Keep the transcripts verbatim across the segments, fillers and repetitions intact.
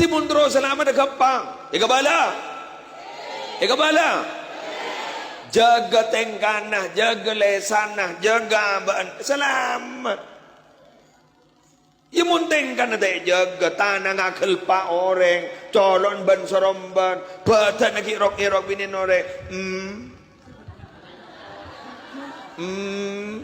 Mon terro salamet ghâmpang. Èkabâlâ. Èkabâlâ. Jâgâ tèngkana, jâgâ lèsanna, jâgâ abâ'na. Salamet. Iyâ, mon tèngkana ta' èjâgâ, tanangnga ghâlpa' orèng, colo'na bân-sarombân, bâdânna ghi' rok-ngèrok binèna orèng. Hmm. Hmm.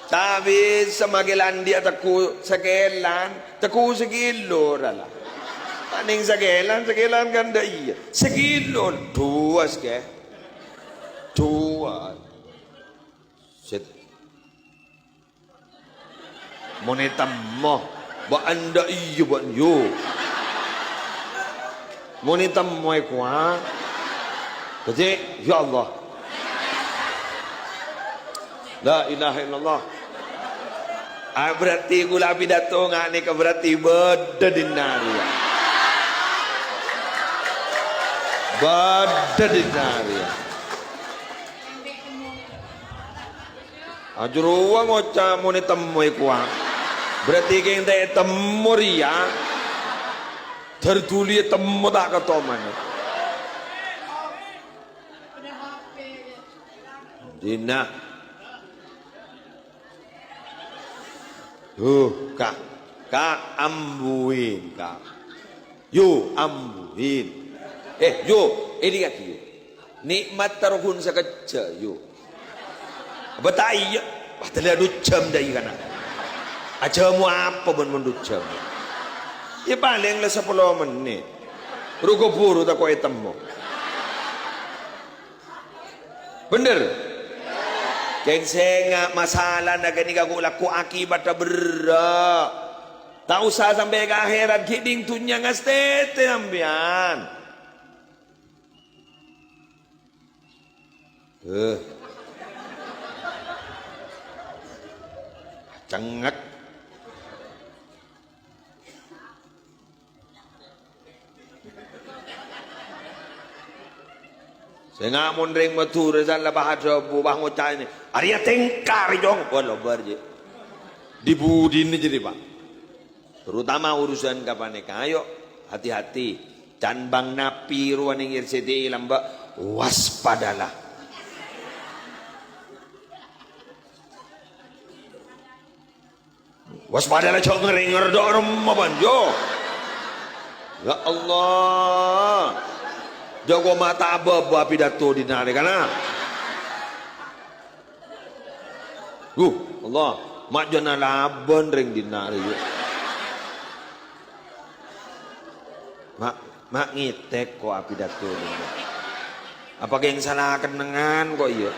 Ta' bisa makè la andi'â tegghu sakèlan, tegghu sakilo ra la. Manèng sakèlan, sakèlan kan dâ' iyâ. Sakilo, duwâs, kè. Duwâs. Set. Mon ètemmo, bâ'na dâ' iyâ bâ'na, yo. Mon ètemmo è kowa. Kèjè', ya Allah. La ilaha illallah. Ah, berarti kaulâ pidato nga' nèka berarti bâdâ dinna' rèya. Bâdâ dinna' rèya. Ajârowa ngoca' mon ètemmo è kowa. Berarti kèng ta' ètemmo rèya. Dâr dhuli ètemmo ta' katomana. Dinna'. Huh, Ka'. Ka', ambuin, Ka'. Yo, ambuin. Eh, yo, èdingngaghi, yo. Nè'mat taroghun sakejjhâ', yo. Apa ta' iyâ? Wah, tellâ du jam dâ' iyâ kana'. Ajâmo apa bân mon du jam? Iyâ, palèng la sapolo mennit. Rogo buru tako' ètemmo. Bhender? Kèng sènga' masalana ghânèka ghu-, lagghu' akibatta berrâ'. Ta' osa sampè' ka akhèrat, ghi' dhing dhunnya ngastètè sampèyan. Eh. Cengngek. Sènga' mon rèng Madhurâ san la pas adhâbu, pas ngoca' ini, "Arèya tèngka rè, Cong." Wah, lobâr, jhi. Di-budina jârèya, Pak. Terutama urusan ka panèka, ayo hati-hati. Can bâng napi rowa nèng R C T I lambâ', waspadalah. Waspada la, jhâ' ngèrèngèr dâ' remma, bân, yo. Ya Allah. Jhâ' koma' ta' abâ-abâ apidato dinna' rè, kana'. Huh, Allah. Ma' jhâ' nalabân rèng dinna' rè, yo. Ma', ma' ngètèk ko' apidato dinna'. Apa kèng sala kennengngan ko', iyâ?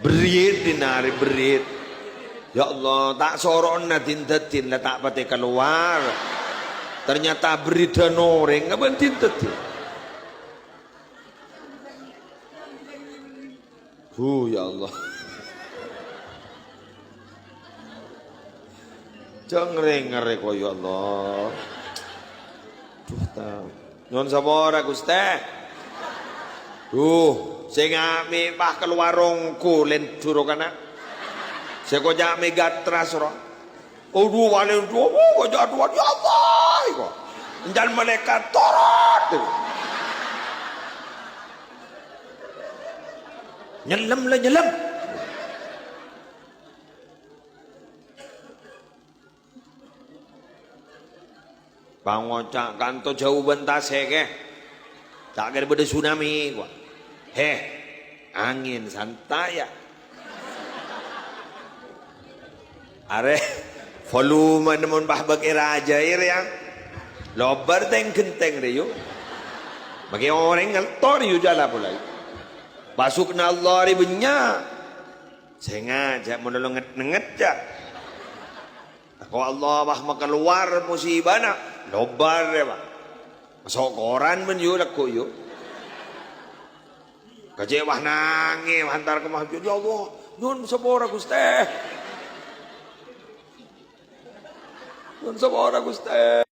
Berrit dinna' rè, berrit. Ya Allah, ta' soro'na din-daddin la ta' patè kalowar. Ternyata berriddhân orèng, apa din-daddin? Huh, ya Allah. Jhâ' ngèrèngèr ko', ya Allah. Duh, ta-, nyo'on sapora, Ghustè. Duh, sè ngami' pas kalowar rongko lèndur kana'. Sè koca' mè' gatras ro. Aduh, palèng duwâ', oh, koca' duwâ', ya Allah, iko. Encan malaèkat toron. Nyellem la nyellem. Pangoca' kanto jhâu bân tasè', kè. Ta' kèra bâdâ tsunami, kowa. Hè, angèn santai, ya. Arè, volumena mon pas bâk è rajâ, rè, ya. Lobâr tèng-ghentèng, rè, yu. Makè orèng ngeltor, yu, jhâ' la polè. Pasukanna Allah rè bânnya'. Sènga', jhâ' mon lo nget-nenget, jhâ'. Tako' Allah, wah, makalowar musibana, lobâr, yâ, Pak. Maso' koran, bân, yu, lagghu', yu. Kajè', wah, nangè, wah, entar ka masjid, "Ya Allah, nyo'on sapora, Ghustè. Nyo'on sapora, Ghustè."